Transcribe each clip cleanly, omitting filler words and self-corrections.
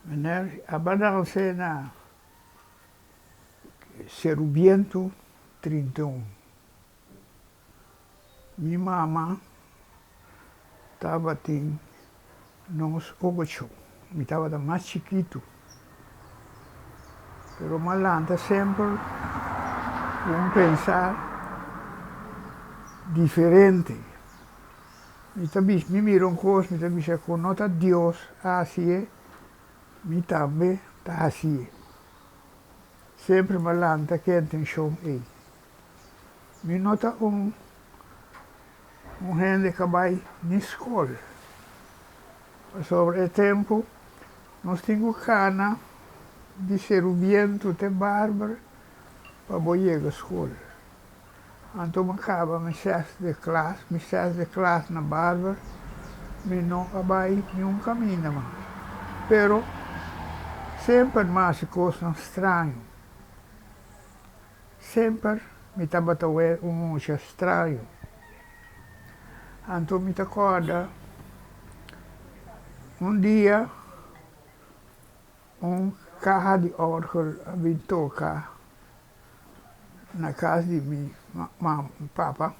Meneer a balanse na Seru Bientu 31. Mi mama tabatin nos ocho, mi tabata mas chikitu. Pero m'a lanta semper ku un pensar diferente. Mi ta bisa, mi mira un kos, mi ta bisa ku no ta Dios a hasié, mi tambe ta hasié. Semper m'a lanta ku e intenshon ei. Mi no ta un un hende ku a bai ni skol, pasobra e tempu nos tin ku kana di Seru Bientu te Barber pa bo yega skol. Anto mi kaba mi sesde klas, mi sesde klas na Barber, mi no a bai niun kaminda mas. Pero semper mi a hasi kosnan straño. Semper mi tabata wet un mucha straño. Anto mi ta kòrda un dia un kaha di òrgel a bin toka na kas di mi papa.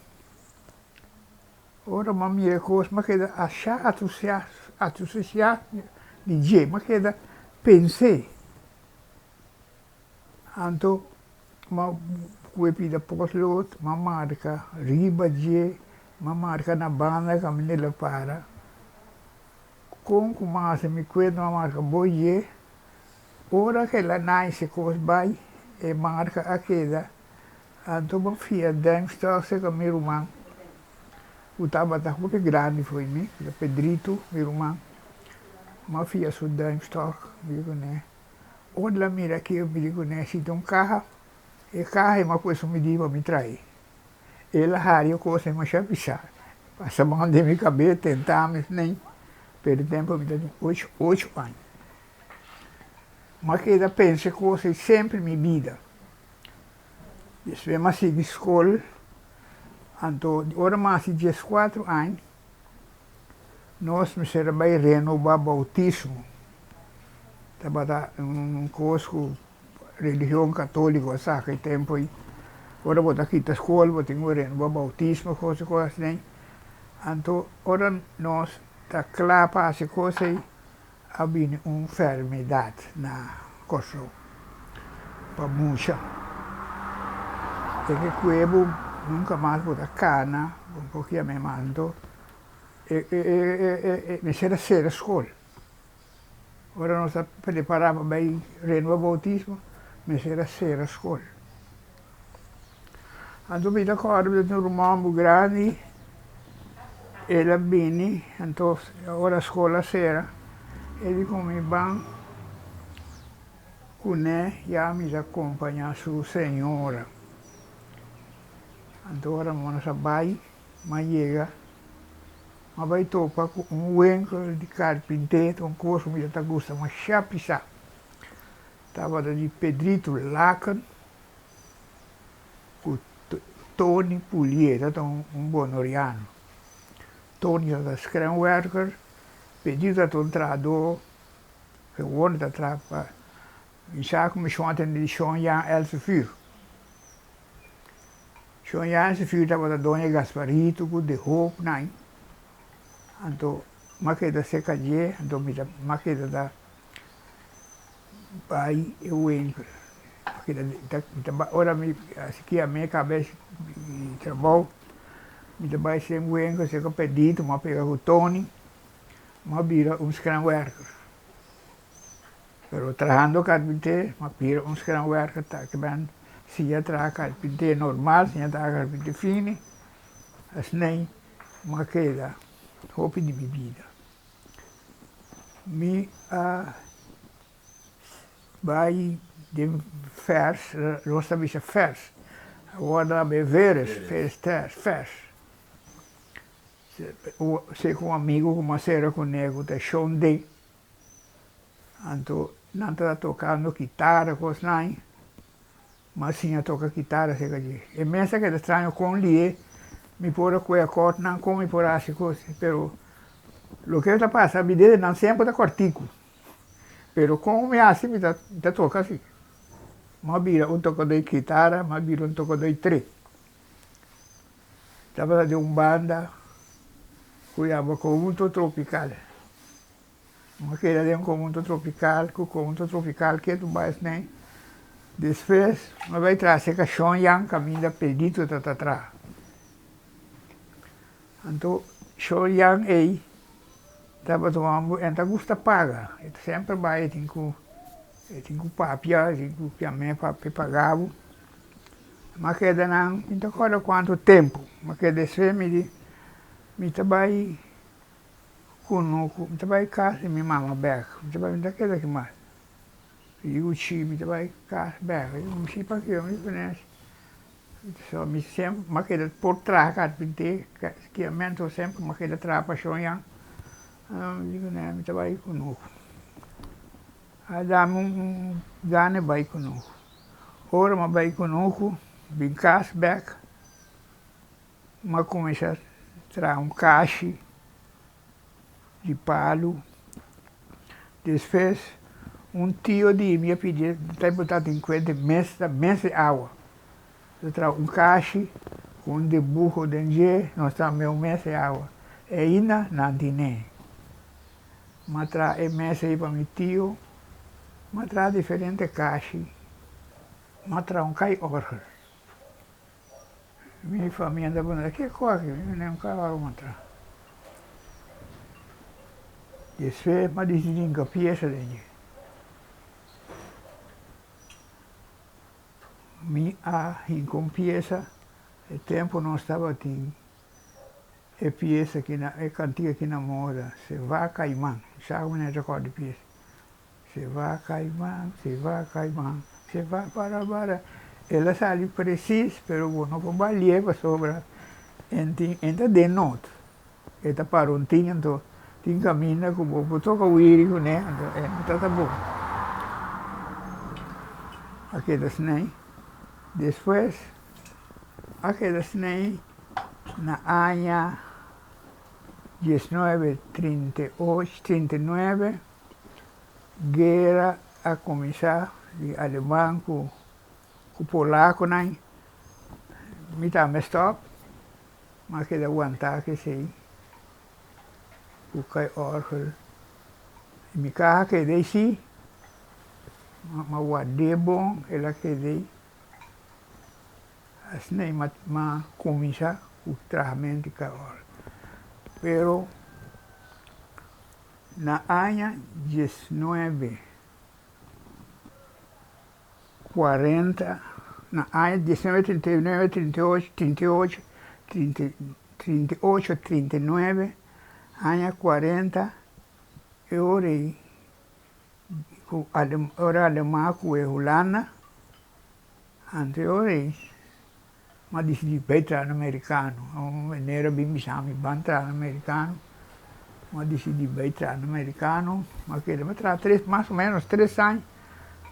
Ora mi a mira e kos mi a keda asha atusiasma di dje, mi a keda pens'é. Anto mi a kue pida potlood, mi a marka riba dje, mi a marka na banda kaminda el a para. Kon ku mi a hasi mi kuenta mi a marka bo dje. Ora ku el a naise kos bai, e marka a keda. Anto bo fia duimstok serka mi ruman ku tabata hopi grandi fo'i mi, Pedrito, mi ruman. Mi a fia su duimstok, mi di kuné. Ora el a mira aki, mi di kuné, si ta un kaha, e kaha ei mi a pue su midí pa mi trae. El a hari e kos ei masha pisá, pasa man den mi kabes, tenta mi esnei, pero e tempu mi tabatin ocho, ocho aña. Mi a keda pensa e kos ei semper mi bida. Despues mi a sigui skol, anto ora mi a hasi dieskuatro aña, nos mester a bai renobá boutismo. Tabata un kos ku religion katóliko a saka e tempu ei. Ora bo ta kita skol bo tin ku renobá boutismo, kos i kos asina. Anto ora nos ta kla pa hasi kos ei, a bini un fermedat na Kòrsou pa mucha. E ke kue bo nunka mas bo ta kana, bo por kiam'é mas. Anto e mester a sera skol. Ora nos a prepará pa bai renova boutismo, mester a sera skol. Anto mi ta kòrda mi ta tin un ruman bu grandi, el a bini, anto ora skol a sera, el di ku mi ban kuné ya mi ta kompañá su señora. Anto ora nos a bai, mi a yega, mi a bai topa ku un winkel di karpinté, ta un kos ku mi ta gusta masha pisá. Tabata di Pedrito Laken ku Tony Pulier, tabata un bonoriano. Tony tabata skrènwèrker, Pedrito tabata un trahadó, gewoon ta traha pa mi sa ku mi shon a tende di shon Jan Elsevuur. Shon Jan Elsevuur tabata doño di Gasparito ku De Hoop nan, anto mi a keda serka dje, anto mi a keda ta Bai e winkel. Ora mi sikia mi kabes di trabou, mi ta bai den winkel seka Pedrito, mi a pega ku Tony, mi a bira un skrènwèrker. Pero trahando karpinté, mi a bira un skrènwèrker ta ke men siña traha karpinté normal, siña traha karpinté fini, asina mi a keda hopi di mi bida. Mi a bai den fers, nos ta bisa fers, awor nan a bay veres, veres fers. Seka un amigu ku mi a sera kuné ku ta Shon D. Anto nan tabata tokando kitara kosnan, mi a siña toka kitara seka dje. E mes a keda straño kon lié mi por a kue akòrdnan, kon mi por a hasi kos, pero loke ta pasa bida di nan semper ta kòrtiku. Pero kon mi hasi mi ta mi ta toka si. Mi a bira un tokadó di kitara, mi a bira un tokadó di tre. Tabata den un banda ku yama Conjunto Tropical. Mi a keda den Conjunto Tropical, ku Conjunto Tropical ke tu bai esnei. Despues mi a bai traha serka Shon Yan kaminda Pedrito ta ta traha. Anto Shon Yan ei tabata un homber en ta gusta paga, e ta semper bai e tin ku e tin ku papia, e tin ku yam'é pa p'e paga bo. Mi a keda nan, mi no ta kòrda kuantu tempu, mi a keda despues mi di mi ta bai kunuku, mi ta bai kas di mi mama bèk, mi ta bai mi no ta keda aki mas. Mi di Uchi mi ta bai kas bèk, e di mi si pakiko? Mi di kuné. So mi semper mi a keda por traha karpinté, kiamento semper mi a keda traha pa shon yan, mi di kuné mi ta bai kunuku. A dami un gana di bai kunuku. Ora mi a bai kunuku, bin kas bèk, mi a kuminsá traha un kashi di palu. Despues un tio di mi a pidi ta bo ta tin kuenta mes ta mes di awa. Ta traha un kashi ku un dibuho den dje, nos tambe un mes di awa. E ainda nan tine. Mi a traha e mes ei pa mi tio, mi a traha diferente kashi, mi a traha un kai orgel. Mi famia ta puntra, ke ku aki? Mi di, un kai orgel mi a traha. Despues mi a disidí hinka piesa den dje. Mi a hinka un piesa, e tempu nos tabatin e piesa ki na, e kantika ki na moda, Se va Caiman, sa ku mi no ta rekòrda e piesa, Se va Caiman, se va Caiman, se va para bara, el a sali presis pero bo no por bali'é pasobra en tin, en ta den not, e ta para un tin anto tin kaminda ku bo por toka wiri kuné anto e no ta ta bon. A keda snei, despues a keda snei na aña diesnuebe trinta i ocho, trinta i nuebe, guera a kuminsá di aleman ku polakonan, mi tambe stòp, mi a keda wantá kesei ku kai òrgel, mi kaha keda ei sí, mi a ward'é bon, el a keda ei. Asina i m'a kuminsá ku trahamentu di kaòl. Pero na aña diesnuebe kuarenta, na aña diesnuebe trinta i nuebe, trinta i ocho, trinta i ocho, trinta trinta i ocho, trinta i nuebe, aña kuarenta, e ora ei ku ora alemán ku e Hulanda. Anto ei m'a disidí bai traha na merikano. Un meneer a bin bisa mi ban traha na merikano. M'a disidí bai traha na merikano. M'a keda m'a traha tres mas o menos tres aña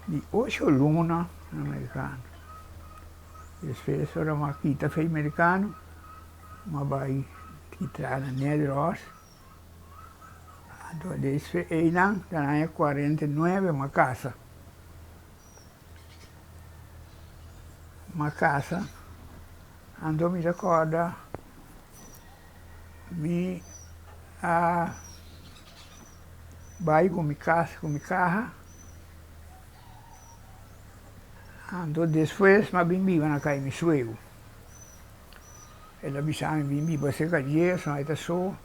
di ocho luna na merikano. Despues ora m'a kita fei merikano m'a bai traha na Nederhorst. Anto despues einan ta na aña kuarenta i nuebe m'a kasa. Ma casa, anto mi ta corda mi a bai cu mi casa cu mi caha, anto despues mi a bin biba na cai mi suegu, el a bisa mi bin biba cerca dje, so e ta so,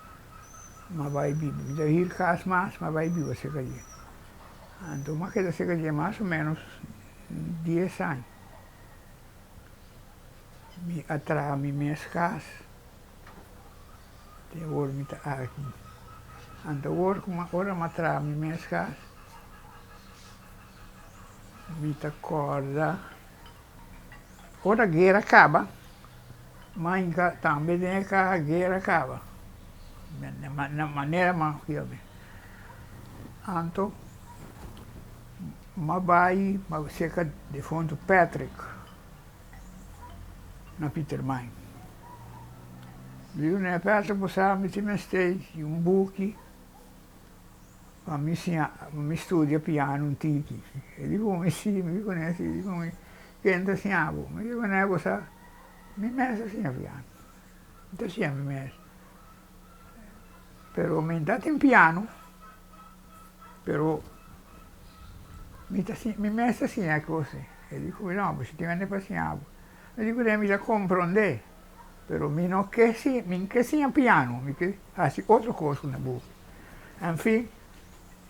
mi a bai biba, mi ta hir cas mas, mi a bai biba cerca dje. Anto mi a keda serka dje mas o ménos dies aña. Mi a traha mi mes kas, te awor mi ta aki. Anto awor ku ora mi a traha mi mes kas, mi ta kòrda ora guera kaba, mi a hinka tambe den e kaha guera kaba, na manera mi a hia. Anto m'a bai m'a seka defuntu Patrick na Pietermaai. Mi di, Patrick bo sa mi tin mester di un buki. Pa mi siña, pa mi studia piano un tiki. E di ku mi si, mi di kuné si, e di ku mi, ken ta siña bo? Mi di kuné bo sa, mi mes ta siña piano, mi ta siña mi mes. Pero mi ta tin piano, pero mi ta siña, mi mes ta siña e kos ei. E di ku mi, no, bo si tin hende pa siña bo. Mi di kuné mi ta komprondé, pero mi no ke siña, mi no ke siña piano, mi ke hasi otro kos ku na buki. En fin,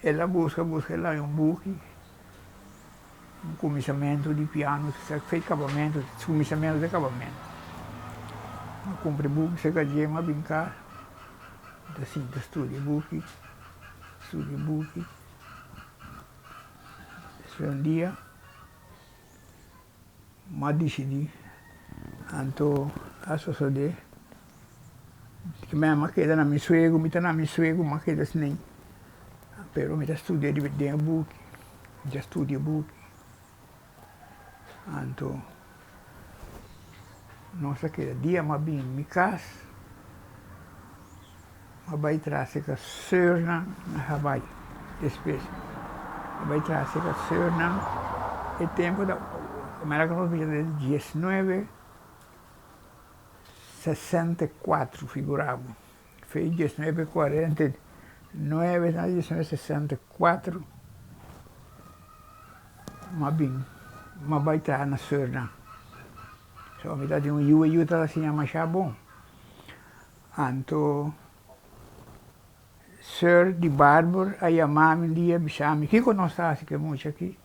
el a buska, buska, el a haña un buki, un kuminsamentu di piano, fe kabamentu, kuminsamentu te kabamentu. Mi a kumpra e buki serka dje, mi a bin kas, mi ta sinta studia e buki, studia e buki. Despues un dia. M'a disidí, anto a sosodé ku mi a keda na mi suegu, mi ta na mi suegu, m'a keda asina, pero mi ta studia den e buki, mi ta studia e buki. Anto nos a keda dia m'a bini mi kas, m'a bai tras serka seurnan na Hawaii despues. M'a bai tras serka seurnan e tempo ta manera ku nos bisa den diesnuebe sesenta i kuatro figura bo fe diesnuebe kuarenta i nuebe na diesnuebe sesenta i kuatro m'a bin m'a bai traha na seurnan. So mi ta tin un yu e yu ta siña masha bon. Anto Sir di Barber a yama mi un dia bisa mi, Kiko nos ta hasi ku e mucha aki?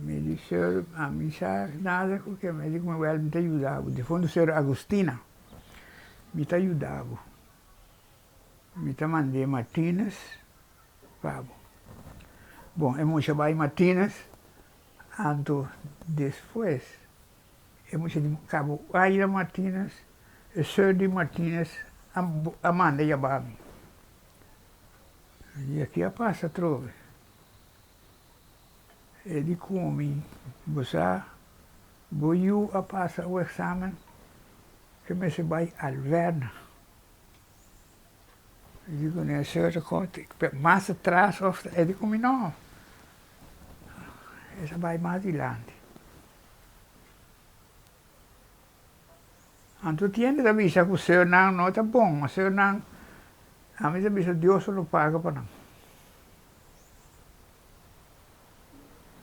Mi di, Sir, ami sa nada ku ke. Mi di ku mi, Wèl, mi ta yuda bo. Difuntu Sir Agustina, mi ta yuda bo. Mi ta mand'é Martinez pa bo. Bon, e mucha bai Martinez, anto despues E mucha di Cabo Aida Martinez, e seur di Martinez a manda yaba mi. Mi di, aki a pasa atrobe. E di ku mi, bo sa, bo yu a pasa un examen ke mester bai Alverna. Mi di ku ne, seur, mas atras of, e di ku mi no, e ta bai mas dilanti. Anto tiende ta bisa ku seurnan no ta bon, ma seurnan, ami ta bisa Dios lo paga pa nan.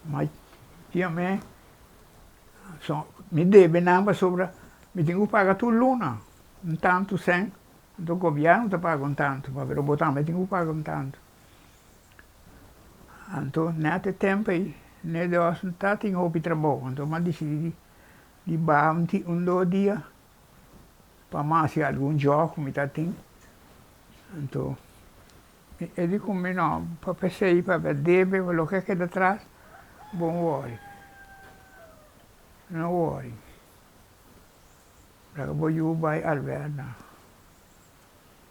Ma yam'é, mi debe nan pasobra mi tin ku paga tur luna un tantu sèn, anto gobièrnu ta paga un tantu, pero bo tambe tin ku paga un tantu. Anto nèt e tempu ei ne Dios no ta tin hopi trabou, anto mi a disidí di baha un ti un dos dia pa mi hasi algun jòb ku mi ta tin. Anto e di ku mi no, pa p'esei pabia debe pa loke a keda atras bo no wòri, no wòri, laga bo yu bai Alberna.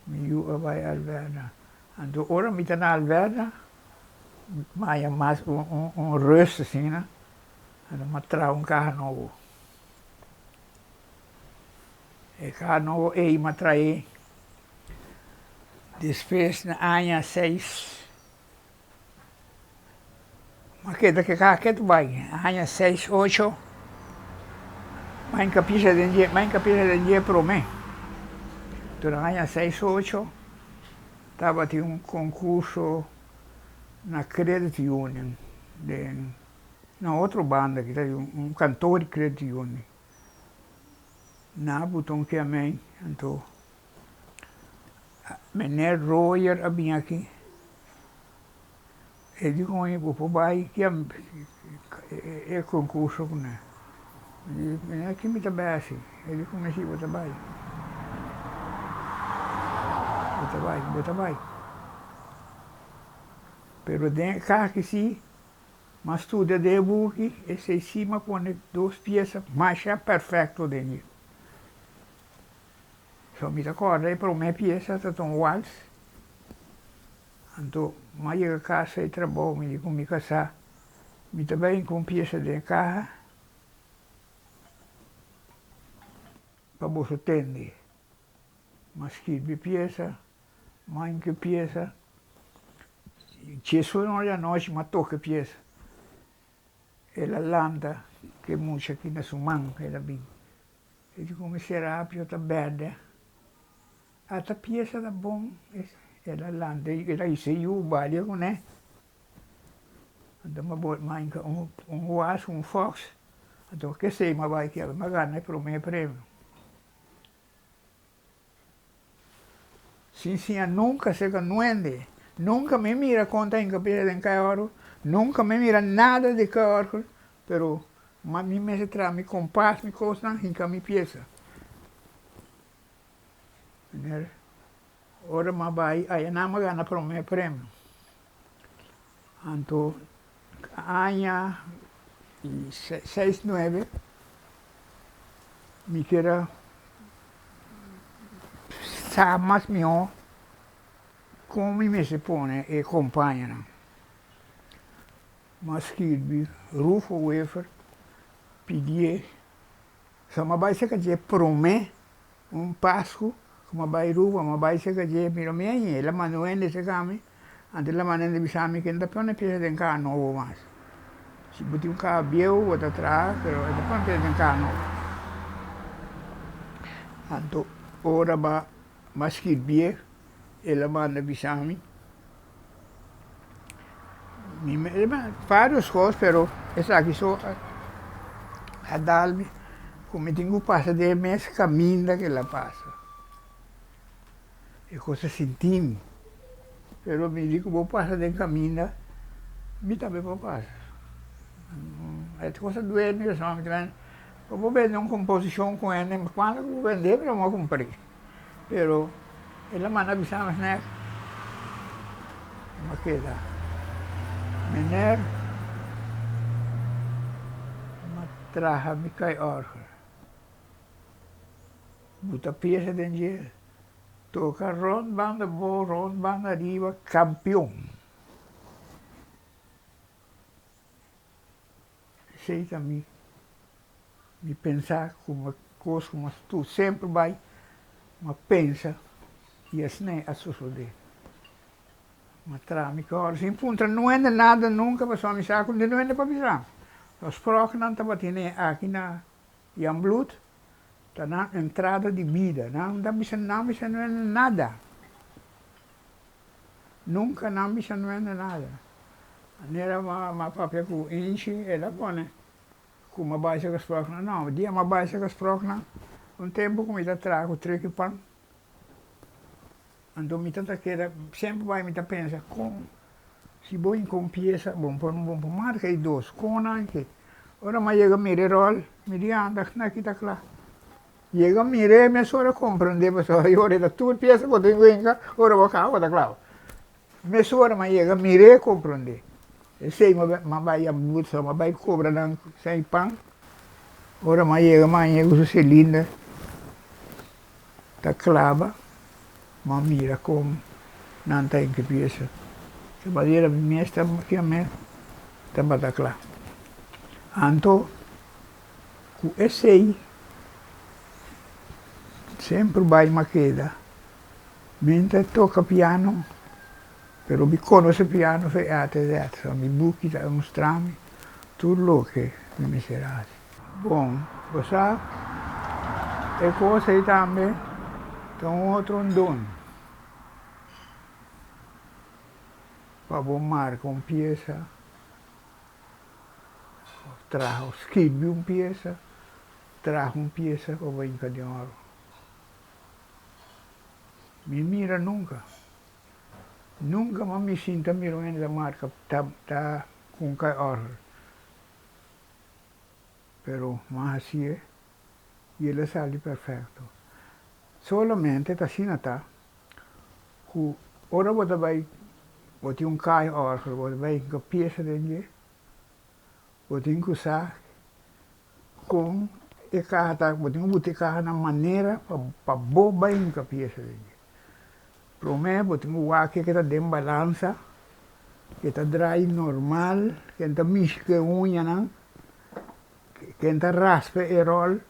Mi yu a bai Alberna. Anto ora mi ta na Alberna, mi haña mas un rust asina, anto mi a traha un kaha nobo. E kaha nobo ei mi a trae despues na aña seis, mi a keda ku e kaha ketu bai, aña seis ocho mi a hinka pisa den dje, mi a hinka pisa den dje promé. Durante aña seis ocho tabatin un konkurso na Credit Union den na otro banda ki ta un kantor di Credit Union. Nan a buta un kiamei anto Meneer Royer a bin aki, e di con bo por bay e concurso cu ne. Mi di, meneer ki mi ta bay haci? E di cu mi si bo ta bay. Bo ta bay, bo ta bay. Pero den e kaki si, m'a studia den e buki, esey si m'a pone dos pieza masha perfecto den dje. So mi ta kòrda e promé piesa ta ta un wals. Anto mi a yega kas ei trabou, mi di ku mi kasá, mi ta bai ku un piesa den e kaha pa boso tende. Mi a skirbi piesa, mi a hinka e piesa. Djesun ora di anochi mi a toka e piesa. El a lanta ku e mucha aki na su man, el a bin. E di ku mi Serapio ta bèrdè. Ata piesa ta bon. El a lanta, el a hisa e yu balia kuné. Anto mi a bota mi a hinka un was, un fox. Anto kesei mi a bai keda, mi a gana e promé premio. Sin siña nunca cerca nuende. Nunca mi mira con ta hinca pieza den cay oro, nunca mi mira nada di cay oro, pero ma mi mester traha mi compas, mi cosnan, hinca mi pieza. Meneer, ora mi a bay aya nan mi a gana prome premio. Anto aña seis nuebe mi kier a sa mas mihó kon mi mester pone e kompañanan. Mi a skirbi Rufo Wever pidié so mi a bai serka dje promé un Pasku ku mi a bai Aruba mi a bai serka dje mira mi aña el a manda un hende serka mi. Antes la manda hende bisa mi ke no ta pone pieza den kaha nobo mas. Si bo tin un kaha bieu bo ta traha pero e ta pone pieza den kaha nobo. Anto ora ba ba skirbié el a manda bisa mi, mi varios kos pero esaki so a dal mi ku mi tin ku pasa den e mes kaminda ku el a pasa. E kos a sinti mi, pero mi di ku bo pasa den kaminda, mi tambe por pasa. E kos a duel mi pasobra mi ta bende, bo por bende un komposishon ku hende, kuantu ku bo bende mi lo bo kumpr'é. Pero el a manda bisa mi snèk, mi a keda, Meneer, mi a traha mi kai òrgel. Bo ta pieza den dje, toca rond banda bo, rond banda ariba, campeon. Esey ta mi, mi pensa como cos cu mas tu semper bay, m'a pensa y asina a sosode. M'a traha mi cor sin puntra nuende nada nunca pasobra mi sa cu no tin nuende pa bisa. Los sproknan tabatin aki na Jan Bloed ta nan entrada di bida. Nan ta bisa nan bisa nuende nada. Nunca nan bisa nuende nada. Manera m'a papia cu Inchi, el a pone cu m'a bai sa gesproknan. No, dia m'a bai sa gesproknan, un tempo cu mi ta traha cu treki pan, anto mi ta ta keda, semper bai mi ta pensa con Si bo inkompiesa, bo por bo por marka e dos konan ke. Ora mi a yega mira e ròl, mi di anda na kita kla. Yega mir'é mesora komprendé pasobra e ora e ta tur piesa ku tin ku hinka, ora bo kaba bo ta kla. Mesora mi a yega mir'é komprendé. Esei mi a bai yama mi a bai kobra nan sei pan. Ora mi a yega mi a haña ku su silinder ta klaba. M'a mira kon nan ta hinka piesa. Ta manera mi mes ta kiam'é tabata kla. Anto ku esei semper bai m'a keda. Mi no ta toka piano, pero mi konosé piano for A te Z. So mi buki ta mustra mi tur loke mi mester hasi. Bon, bo sa, e kos ei tambe ta un otro don pa bo marka un piesa, of traha of skirbi un piesa, traha un piesa pa bo hinka den oro. Mi mira nunka, nunka mas mi sinta mira un hende ta marka ta ku un kai òrgel. Pero m'a hacié y el a sali perfecto. Solamente ta asina ta cu ora bo ta bay, bo tin un caha orgel, bo ta bay hinca pieza den dje, bo tin cu sa con e caha ta, bo tin cu buta e caha na manera pa bo bay hinca pieza den dje. Prome bo tin cu wak ke ta den balansa, ke ta draai normal, ke no ta mishi ku e uñanan, ke no ta raspa e ròl,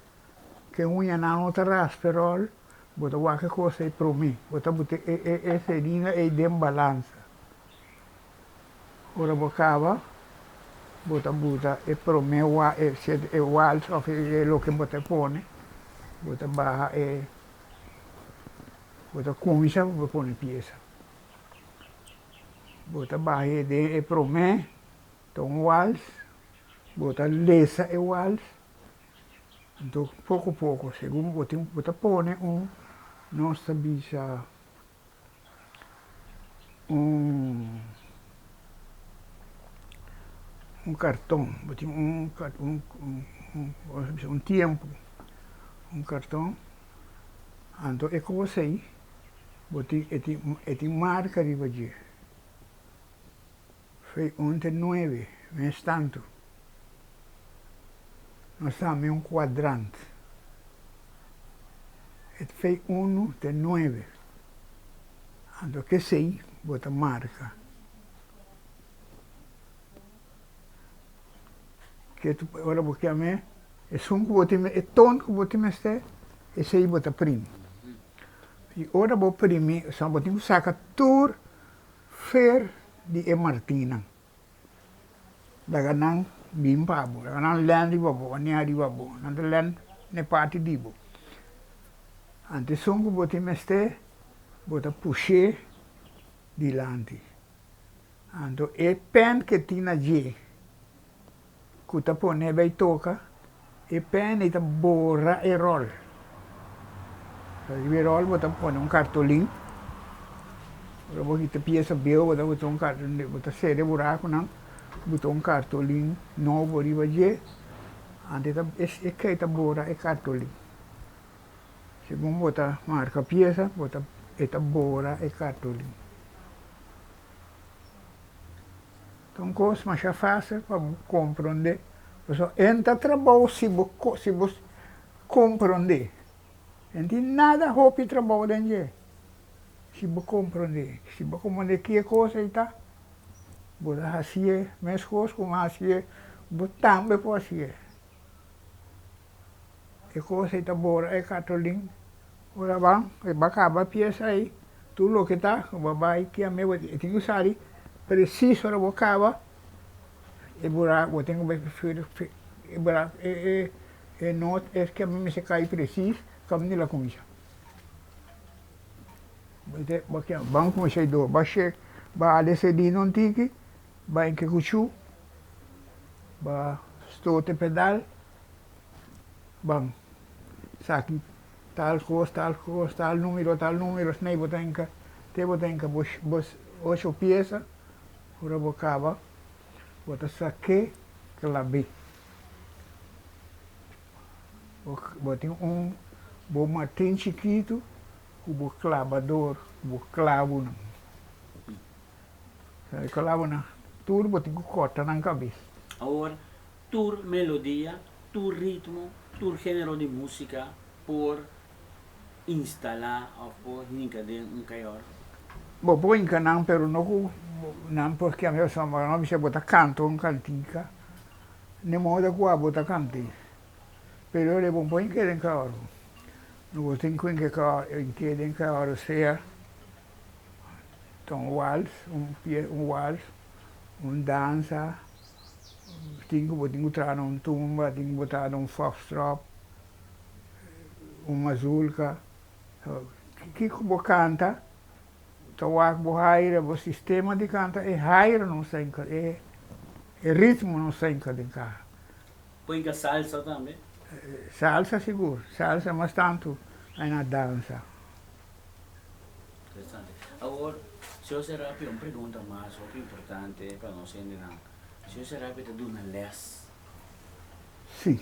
ke uñanan no ta raspa e ròl, bo ta wak e kos ei prome, bo ta buta e serina ei den balansa. Ora bo kaba, bo ta buta e promé wa e e wals òf e loke bo ta pone, bo ta baha e bo ta kuminsá bo pone piesa. Bo ta baha e den e promé ta un wals, bo ta lesa e wals, anto poko poko segun bo tin bo ta pone un nos ta bisa. Un un karton bo tin un un tiempo un karton anto e kos ei bo tin e tin e tin marka riba dje fei un te nuebe mes tantu nos ta hami un kuadrant e fei unu te nuebe. Anto kesey bo ta marka. Ke ora bo kiam'é esun ku bo tin e ton ku bo tin mester esei bo ta primi. I ora bo primi osea bo tin ku saka tur fer di e martinnan. Laga nan bin pa bo, laga nan lèn riba bo, wanneer riba bo, nan ta lèn n'e parti di bo. Anto esun ku bo tin mester, bo ta push'é dilanti. Anto e pèn ke tin na dje, ku ta pone bay toka, e pèn ei ta bora e ròl. Riba e ròl bo ta pone un kartolin, ora bo kita piesa bieu bo ta buta un kartolin, bo ta sera e burakunan, buta un kartolin nobo riba dje, anto e kei ta bora e kartolin. Segun bo ta marka piesa, bo ta e ta bora e kartolin. Ta un kos masha fásil pa bo komprondé, pasobra e no ta trabou si bo si bo komprondé. E no tin nada hopi trabou den dje, si bo komprondé. Si bo komprondé ki e kos ei ta, bo ta hasié meskos ku mi a hasié, bo tambe por hasié. E kos ei ta bora e kartolin. Ora ban, e ba kaba piesa ei, tur loke ta, bo a bai kia me, bo tin ku sali presis ora bo kaba, e bora bo tin ku bai e bora e e not es ke mester kai presis kaminda el a kuminsá. Bo ke ban kuminsá e dor, ba shek, ba hala e sedina un tiki, ba hinka e kuchú, ba stoot e pedal. Ban, esaki tal kos, tal kos, tal numero, tal numero, esnei bo ta hinka, te bo ta hinka bo bo ocho piesa, ora bo kaba bo ta sak'é klab'é. Bo bo tin un bo martin chikitu ku bo klabador, ku bo klabunan. E klabunan tur bo tin ku kòrta nan kabes. Awor Tur melodia, tur ritmo, tur género di músika por instalá òf por hinka den un kayor? Bo por hinka nan, pero no ku nan por kambia son. Bo no bisa bo ta kanta un kantika, ni moda ku abo ta kant'é. Pero bo no por hink'é den kayor. Lo bo tin ku hink'é den kayor sea ta un wals, un wals, un dansa. Tin ku bo tin ku traha na un tumba, tin ku bo traha na un foxtrot, un mazurka. Kiko bo kanta ta wak bo haire, bo sistema di kanta, e haire no sta e ritmo no sta hinka den kaha. Por hinka salsa tambe? Salsa sigur, salsa mas tantu ai na dansa. Interesante. Awor, señor Serapio, un pregunta mas hopi importante pa nos hendenan. Señor Serapio ta duna les? Sí.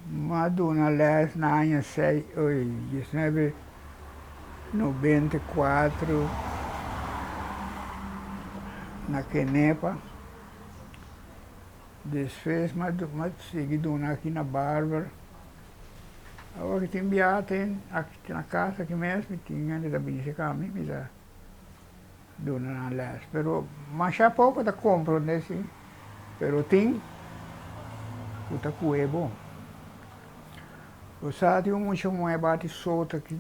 Mi a duna les na aña sei, oi, diesnuebe nobenta i kuatro na Kenepa. Despues mi a sigui duna aki na Barber. Awor ki tin biaha tin aki na kas aki mes mi tin hende ta bini serka mi, mi ta duna nan les. Pero masha poko ta komprende si, pero tin ku ta ku'e bon. Bo sa tin un mucha muhé bati sota aki.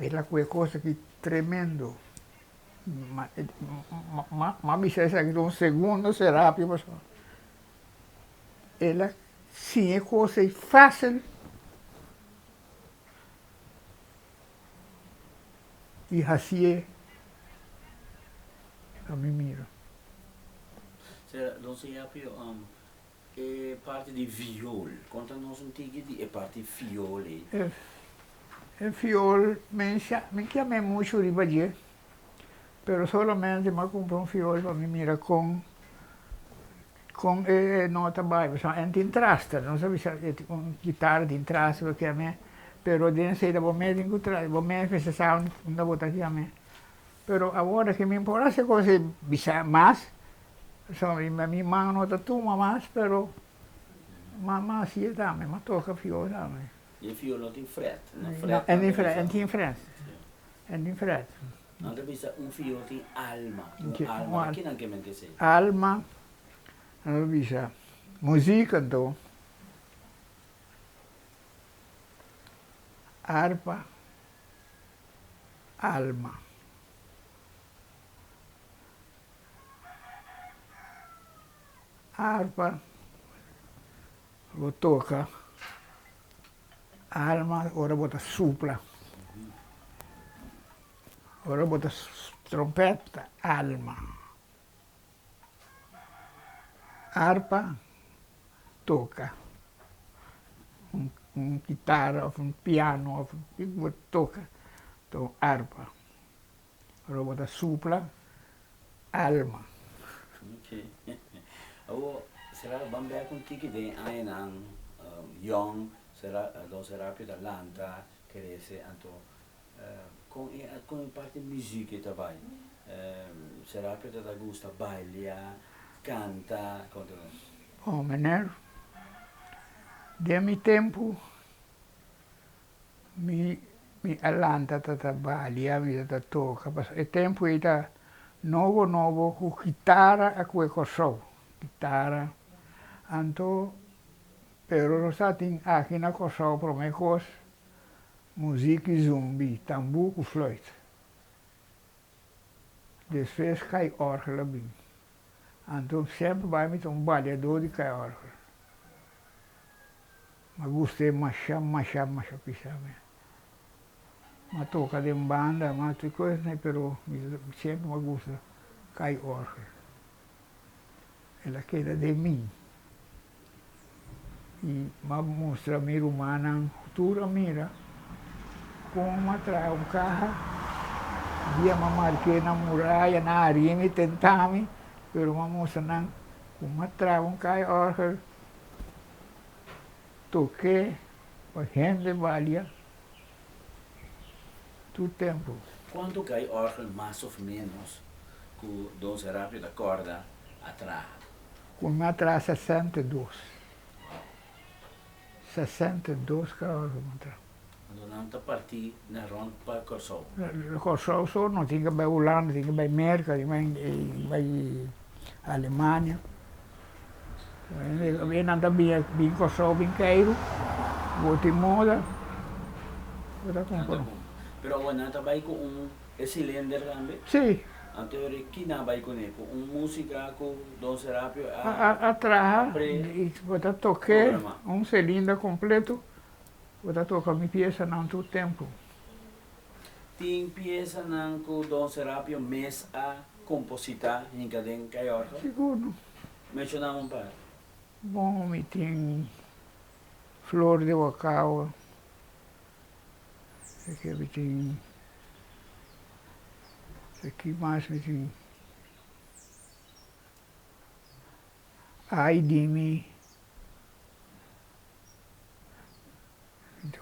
El a kue kos aki tremendo. M'a bisa esaki ta un segundo Serapio pasobra el a siña e kos ei fásil i hasié pa mi mira. Sera, Don Serapio, E parti di viol, konta nos un tiki di e parti viol ei. E viol, mi mi kiam'é muchu riba dje, pero solamente mi a kumpra un viol pa mi mira kon kon e nota bai, pasobra en tin traster, nos a bisa un kitara tin traster bo kiam'é, pero den esei ta bo mes tin ku traha, bo mes mester sa unda bo ta kiam'é. Pero awor ki mi por hasi kos ei bisa mas, pasobra mi man no ta tuma mas, pero m'a hasié tambe, m'a toka fio tambe. I e fio no tin fret? No, e tin fret, e tin fret, e tin fret. Nan ta bisa un fio tin alma, un alma, ta kinan ke men ta esei? Alma, nan ta bisa muzik anto, arpa. Alma. Arpa bo toka, alma ora bo ta supla, ora bo ta trompet ta alma. Arpa toka, un kitara of un piano of kiko bo toka ta un arpa, ora bo ta supla alma. Ok. Awor sera ban bek un tiki den añanan yòn, sera Don Serapio ta lanta, krese anto Kon e kon e parti muziek e ta bai? Serapio ta ta gusta bailia, kanta, konta nos. Oh meneer, den mi tempu mi mi a lanta ta ta balia, mi ta ta toka, pasobra e tempu ei ta nobo nobo ku kitara a kue Kòrsou, kitara, anto pero nos tabatin aki na Kòrsou promé kos Muzik i zumbi, tambú ku fluit. Despues kai òrgel a bin. Anto semper bai mi ta un baliadó di kai òrgel. Mi a gust'é masha, masha, masha pisa mi. Mi a toka den banda, mi a tur kos, pero mi semper mi a gusta kai òrgel. El a keda den mi. I m'a mustra mi rumannan tur a mira kon m'a traha un kaha. Dia m'a mark'é na muraya, nan a ri mi, tentá mi, pero m'a mustra nan ku m'a traha un kaha di òrgel, tok'é pa hende balia tur tempu. Kuantu kaha di òrgel mas òf ménos ku Don Serapio ta kòrda a traha? Ku mi a traha 62. 62 kaba ku mi a traha. Anto nan ta partí na rònt pa Kòrsou? Kòrsou so no, tin ke bai Hulanda, tin ke bai Merka, tin ke bai Alemania. Nan ta bin Kòrsou bin keiru, bo tin moda, bo ta kumpra. Pero awor nan ta bai ku un e silender tambe? Sí. Anto e ki nan bai kuné? Ku un músika ku Don Serapio a A traha i bo ta tok'é un silinder kompleto, bo ta toka mi piesanan tur tempu. Tin piesanan ku Don Serapio mes a kompositá hinka den Kayorka? Sigur no. Menshoná un par. Bon, mi tin Flor de Wakawa, Esaki mi tin, esaki mas mi tin, Ai di mi,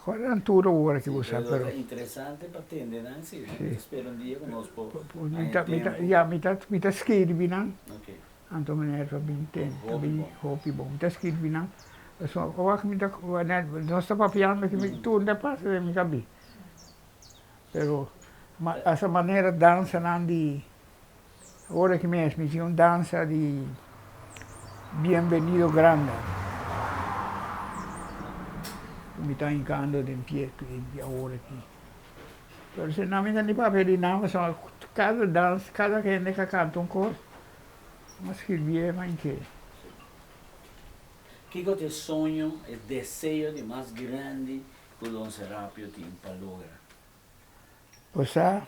Cual nan tur awor aki bo sa pero. Ta interesante pa tende nan si, mi ta spera un dia cu nos por haña tempo. Ya, mi ta mi ta skirbi nan, anto meneer ta bin tende, ta bin hopi bon, mi ta skirbi nan. Pasobra ora ku mi ta nos ta papiando aki tur ta pasa den mi kabes. Pero asa manera dansanan di ora ki mes mi tin un dansa di bienvenido granda ku mi ta hinkando den pie awor aki. Pero si nan mi ta ni papia di nan pasobra kada dans, kada hende ka kanta un kos, mi a skirbié ma inke. Kiko ta e soño, e deseo di mas grandi ku Don Serapio tin pa logra? Osea,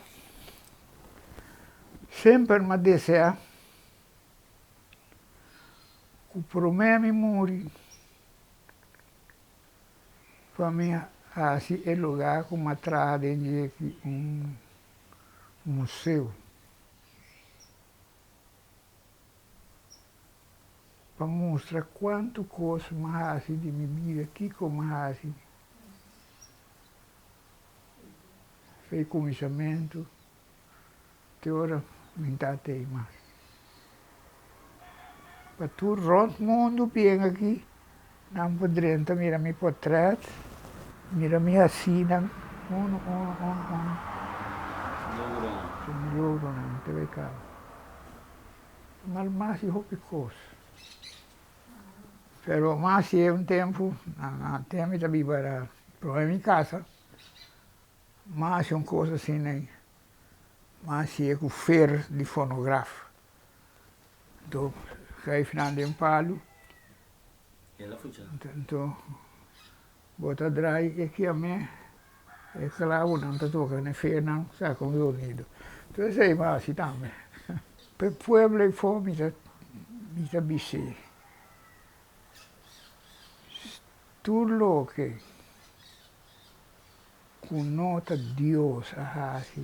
semper mi a desea ku promé mi muri pa mi hasi e lugá ku mi a traha den dje aki un museo. Pa mustra kuantu kos mi a hasi di mi bida, kiko mi a hasi. Fei kuminsamentu te ora mi ta tei mas. Pa tur rònt mundu bien aki nan por drenta mira mi potrèt, mira mi hasinan unu unu unu unu. Logronan. Mi logronan te bai kaba. Mal mas di hopi kos. Pero mas si e un tempu, na tempu mi ta biba na prome mi kasa, mas un kos asina ei, mas si e ku fer di fonograf. Anto schrijf nan den palu, anto bo ta draai e kiamé, e klabunan ta toka na e fernan saka un zonido. Anto esei mi a hasi tambe. P'e pueblo ei for mi ta mi ta bis'é, tur loke ku no ta Dios a hasi,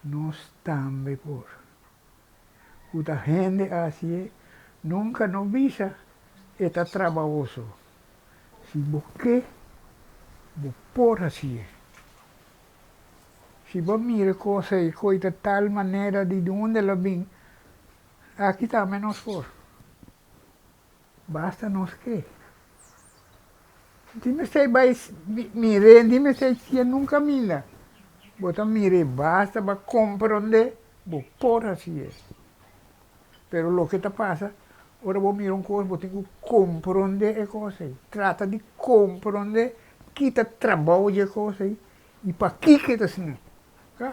nos tambe por. Ku ta hende a hasié, nunka no bisa e ta trabahoso. Si bo ke, bo por hasié. Si bo mira kos ei koe ta tal manera di dunde lo bin, aki tambe nos por. Basta nos ke. Tin mester bai mir'é, tin mester siña nunka mira. Bo ta mir'é basta bo a komprondé, bo por hasié. Pero loke ta pasa, ora bo mira un kos bo tin ku komprondé e kos ei. Trata di komprondé ki ta trabou di e kos ei i pakiko e ta asina. Ka.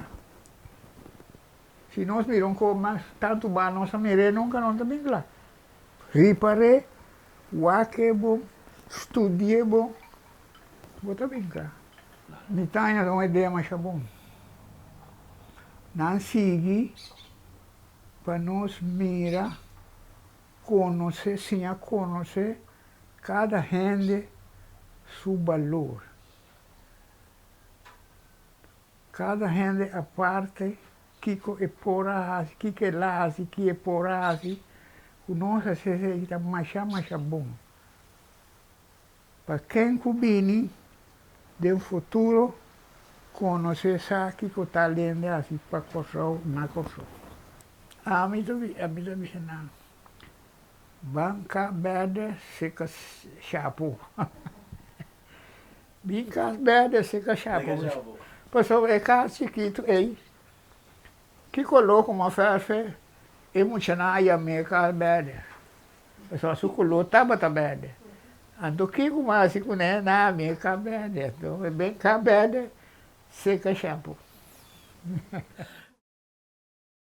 Si nos mira un kos mas tantu ba nos a mir'é nunka nos ta bin kla. Ripar'é, wak e bon, studi'é bon, bo ta bin kla. Mi ta haña un idea masha bon. Nan sigui pa nos mira, konosé, siña konosé kada hende su balor. Kada hende aparte kiko e por a hasi, kiko el a hasi, ki e por a hasi, ku nos hasi esei ta masha masha bon. Pa ken ku bini den futuro konosé sa kiko tal hende a hasi pa Kòrsou, na Kòrsou. Ami ta ami ta bisa nan, Banka bèrdè seka shapu. Bin kas bèrdè seka shapu. Pasobra e kas chikitu ei, ki koló ku m'a fèrfè e muchanan a yam'é kas bèrdè. Pasobra su koló tabata bèrdè. Anto kiko m'a hasi kuné? Nan a yam'é kas bèrdè. Anto e bin kas bèrdè seka shapu.